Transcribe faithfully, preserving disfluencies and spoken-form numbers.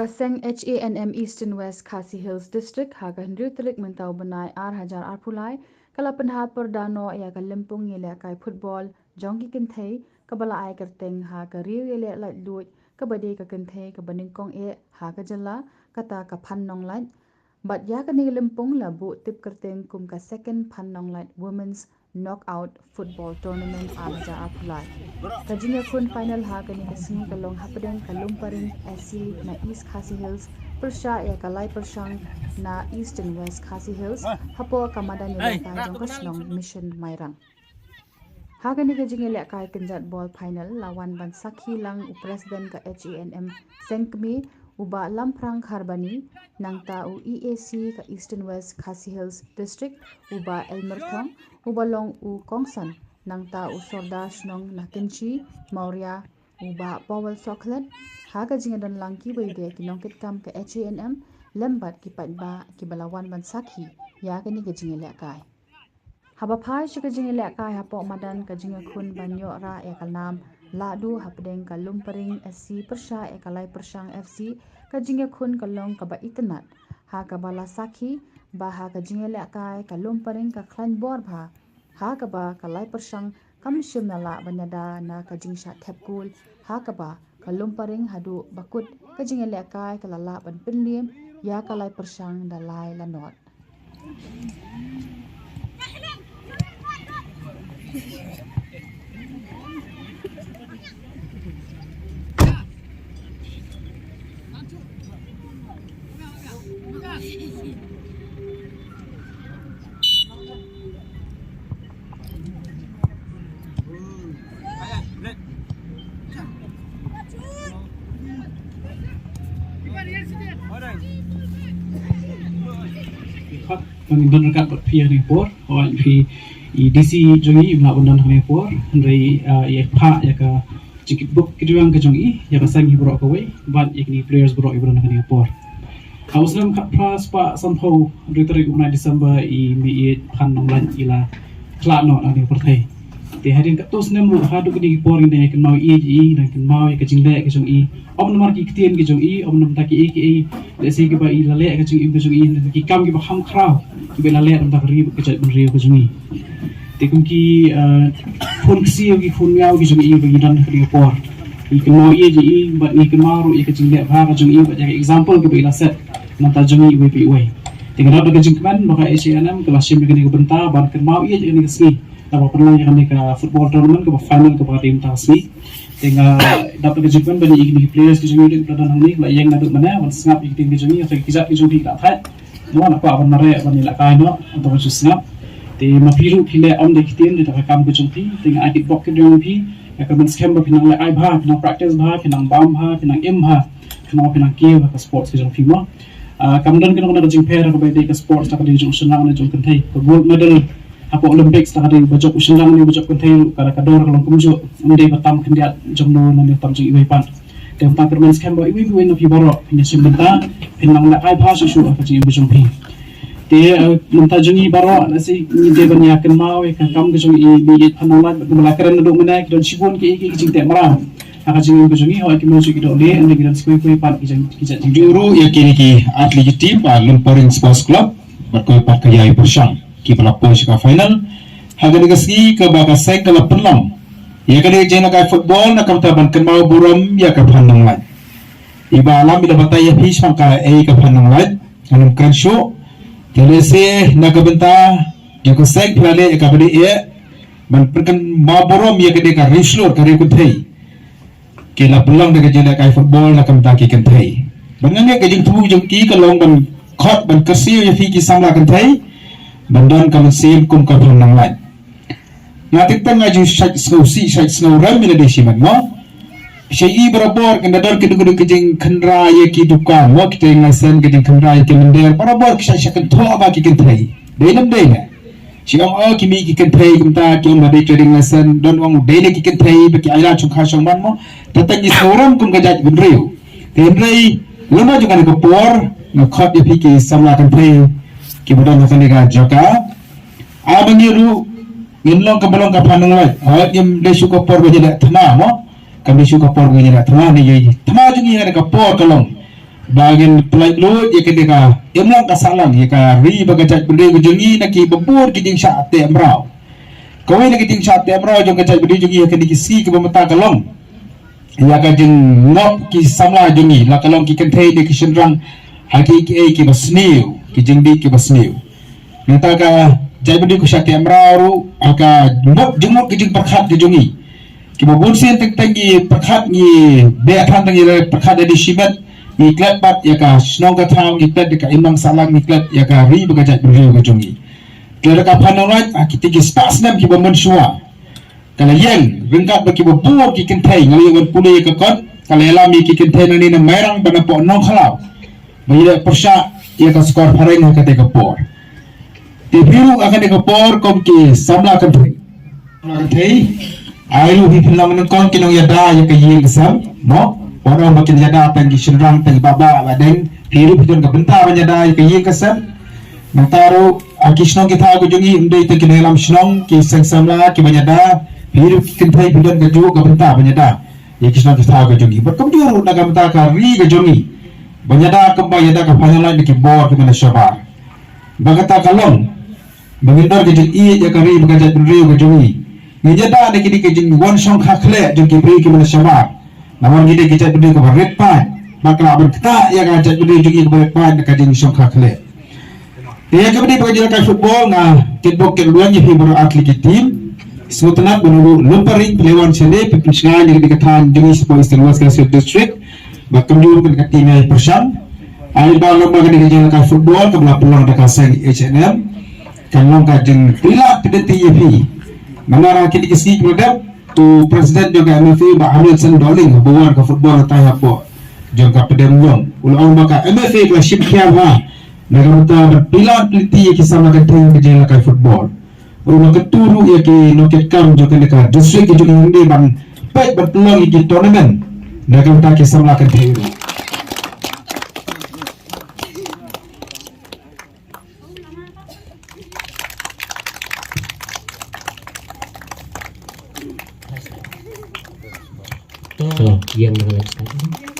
Ka seng H A N M Eastern West Khasi Hills District ha ka hynriew tarik mynta u bnai ar hajar arphew lai ka la pynhap pyrda noh ïa ka lympung ïalehkai football jong ki kynthei kaba la ai kyrteng ha ka riew ïaleh laitluid kaba dei ka kynthei kaba nyngkong eh ha ka jylla, kata ka Phan Nonglait. Bad ïa kane ka lympung la buh tip kyrteng kum ka Second Phan Nonglait Women's Knockout Football Tournament ar hajar arphew lai. Ka jingïakhun final ha kane ka sngi ka long hapdeng ka Lumparing S C na East Khasi Hills pyrshah ïa ka lai pyrshang na Eastern West Khasi Hills hapoh ka madan ïalehkai jong ka shnong Mission Mairang. Ha kane ka jingïalehkai kynjat ball final la wan ban sakhi lang u President ka H A N M Sengkmie, u Bah Lamphrang Kharbani, nangta u E A C ka Eastern West Khasi Hills District, u Bah Elmer Thong, uba long u kongsan, nangta u Sordar shnong na Kynshi, Mawria, u Bah Powell Sohkhlet. Ha ka jingïadon lang kiba ïadei ki nongkitkam ka H A N M lem bad ki paidbah kiba la wan ban sakhi ïa kane ka jingïalehkai. Haba phai sha ka jingïalehkai hapoh madan, ka jingïakhun ban ïoh rah ïa ka nam lahduh hapdeng ka Lumparing S C pyrshah ïa ka Laipyrshang F C, ka jingïakhun ka long kaba itynnad, ha kaba la sakhi ba ha ka jingïalehkai ka Lumparing ka khlaiñ bor bha, ha kaba ka Laipyrshang kam shym la lah ban ïada na ka jingshah thep kul, ha kaba ka Lumparing haduh ba kut ka jingïalehkai ka la lah ban pynliem ïa ka Laipyrshang da lai la not. Khot, ngan don ryngkat bad phi ha kane ka por. Hooid, phi i D C jong ngi im lah ban don ha kane ka por. Hynrei, ah, ïa pha ïa ka jingkitbok kitrwiang ka jong i ïa ka seng hi baroh kawei bad ïa kine players baroh iba don ha kane ka por. Ha u snem khatphra spah sanphew, hynriew tarik u bnai December i mei i Phan Nonglait i la khlad noh na kane ka pyrthei. Te hadien katto snem ruh haduh kine ki por ngi dang ïa kynmaw ïa i, ngi dang kynmaw ïa ka jingleh ka jong i. Ym namar ki ktien ki jong i, ym namar ki ei ki ei, lehse kiba i la leh ka jingim ka jong i, ki kam kiba kham khraw kiba i la leh namar ka ri bad ka jaitbynriew ka jong i. Te kum ki, eh, khun ksiew ki khun miaw ki jong i ba ngi don ha kane ka por. Ngi kynmaw ïa i bad ngi kynmaw ruh ïa ka jingleh bha ka jong i bad ïa ka example kaba i la set na bynta jong ngi iwei pa iwei. Te nga dap da ka jingkmen ba ka H A N M ka la shim ïa kane ka bynta ban kynmaw ïa kane ka sngi. Kaba pynlong ïa kane ka football tournament kaba final kaba ka dei mynta ka sngi. Te nga dap da ka jingkmen ba ïa kine ki players ki jong ngi ruh kiba la don hangne, la ïeng naduh mynne ban sngap ïa ki ktien ki jong ngi, ïa ki kjat ki jong phi ki la thait. Mo, na kwah ban mareh ban ïalehkai noh, hangto ban shu sngap. Te ma phi ruh phi leh ym da ki ktien, da ka kam ka jong phi, te nga ai kitbok kitrwiang ïa phi, ïa ka ban skhem ba phi nang lehkai bha, phi nang practice bha, phi nang bam bha, phi nang im bha, phi nang, phi nang kiew ha ka sports ka jong phi mo. Ah, kam don kano kano ka jingpher kaba ïadei ka sports, da ka dei jong u shynrang ne jong u kynthei. Ka gold medal hapoh Olympics, da ka dei ba jop u shynrang ne ba jop u kynthei ruh, ka, ka dor ka long kumjuh, ym dei ba tam khyndiat jong no ne tam jong iwei pat. Te mynta kyrmen skhem ba iwei pa iwei na phi baroh phin ïashim bynta, phin nang lehkai bha shuh shuh ha ka jingim ka jong phi. Te, eh, mynta jong ngi baroh, lehse ngi dei ban ïa kynmaw ïa ka kam ka jong i, i Phan Nonglait, bad kumba la kren naduh mynne, ki don shibun ki, ki, ki jingteh mraw ha ka jingim ka jong i, hooid ki mut shuh ki doh leh, hynrei ki don shi kawei kawei pat ki jing, ki jing, jing. Jingruh ïa kine ki athlete team, ah, Lumparing Sports Club, bad kawei pat ka Ïai Pyrshang, kiba la poi sha ka final. Ha kane ka sngi kaba ka seng ka la pynlong ïa kane ka jingïalehkai football na ka bynta ban kynmaw burom ïa ka Phan Nonglait. Iba lam i da batai ïa phi shaphang kaei ka Phan Nonglait, ngan ym kren shuh. Te lehse na ka bynta jong ka seng phi la leh ïa kaba dei eh ban pynkynmaw burom ïa kane ka riewshlur ka riew kynthei. Ki la pynlong da ka jingïalehkai football na ka bynta ki kynthei. Bad nga ngeit ka jingthmu jong ki ka long ban khot ban kyrsiew ïa phi ki samla kynthei ban don ka mynsiem kum ka Phan Nonglait. Nga tip tang nga ju shait sngewsih shait sngewrem ïa lade shimet mo. Sha i barabor kan da don kino kino ki jingkhynra ïa ki dukan mo, ki trading license, ki jingkhynra ïa ki mynder, barabor ki shait shait kynthoh ba ki kynthei. Dei ne ym dei ne? Shi ong o ki mih ki kynthei kumta, ki ong ba dei trading license, don ong dei ne ki kynthei ba ki ailad shongkha shongman mo. Te tang ngi sngewrem kum ka jaitbynriew. Te hynrei lem bad jong kane ka por nga khot ïa phi ki samla kynthei kiba don ha kane ka jaka. Ama ngi ruh ngin long kaba long ka Phan Nonglait. Hooid ngim dei shuh ka por ba ngi leh thma mo. Kam dei shuh ka por ba ngi leh thma, ne ïa thma jong ngi ha kane ka por ka long Ba ngin pynlait lut ïa kane ka imlang ka sahlang ïa ka ri bad ka jaitbynriew ka jong ngi na kiba bun ki jingshah teh mraw. Kawei na ki jingshah teh mraw jong ka jaitbynriew jong ngi ha kine ki sngi kiba mynta ka long ïa ka jingngop ki samla jong ngi, la ka long ki kynthei ne ki shynrang, ha kiei kiei kiba sniew, ki jingdih kiba sniew. Nangta ka jaitbynriew ka shah teh mraw ruh ha ka mut jingmut ki jingpyrkhat ki jong ngi. Kiba bun sien teng teng ngi pyrkhat, ngi beh than tang ngi la pyrkhat da dei shimet, ngi klet pat ïa ka shnong ka thaw, ngi klet ïa ka imlang sahlang, ngi klet ïa ka ri bad ka jaitbynriew ka jong ngi. Klet ïa ka phan nonglait ha kitei ki spah snem kiba mynshuwa. Ka la ïeng ryngkat bad kiba bun ki kynthei, nga la ïoh ban pule ïa ka kot, ka la ïalam ïa ki kynthei nangne na Mairang bad napoh Nongkhlaw, ba ïa pyrshah ïa ka skor phareng ha katei ka por. Te phi ruh ha kane ka por kum ki samla kynthei, samla kynthei, ai ruh phi phin long nyngkong ki nongïada ïa ka ïing ka sem, mo? Wat ong ba kin ïada tang ki shynrang tang ki baba ba deng, phi ruh phi don ka bynta ban ïada ïa ka ïing ka sem. Nangta ruh ha ki shnong ki thaw ka jong ngi, ym dei tang ki nongïalam shnong, ki seng samla kiban ïada, phi ruh ki kynthei phi don kajuh ka bynta ban ïada ïa ki shnong ki thaw ka jong ngi. Bad kumjuh ruh na ka bynta ka ri ka jong ngi, ban ïada kumba ïada ka phan nonglait na ki bor kiban da shabar. Ba kata ka long ba ngin don ka jingïeit ïa ka ri bad ka jaitbynriew ka jong ngi. Ngin ïada da kine ki jingwan shongkha khleh jong ki briew kiban da shabar. Namar ngi dei ki jaitbynriew kaba rit paid, ba ka lah ban ktah ïa ka jaitbynriew jong ngi kaba rit paid na ka jingshongkha khleh. Te ïa kaba dei ba ka jingïalehkai football, nga kitbok kitrwiang ïa phi baroh ar tylli ki team. Sngewtynnat ba ngi ruh lum paring phi la wan shane, phi pynshngaiñ ïa kane ka thaiñ jong ngi shapoh Eastern West Khasi Hills District. Ba kumjuh ruh kane ka team ïa pyrshang. Ai ba long ba kane ka jingïalehkai football kaba la pynlong da ka seng H N M, kan long ka jingpyllait pynlait ïa phi. Namar ha kine ki sngi kiba la dep, u president jong ka M F A, Bah Hamilton Dohling, haba wan ka football hangtai hapoh jong ka Pdeng Umlong, u la ong ba ka M F A ka la shim khia bha na ka bynta ban pynlait pynlait ïa ki samla kynthei ha ka jingïalehkai football. U la kyntu ruh ïa ki nongkitkam jong kane ka district ka jong ngi hynrei ban peit ban pynlong ïa ki tournament na ka bynta ki samla kynthei ruh. To, ïeng na ka left side.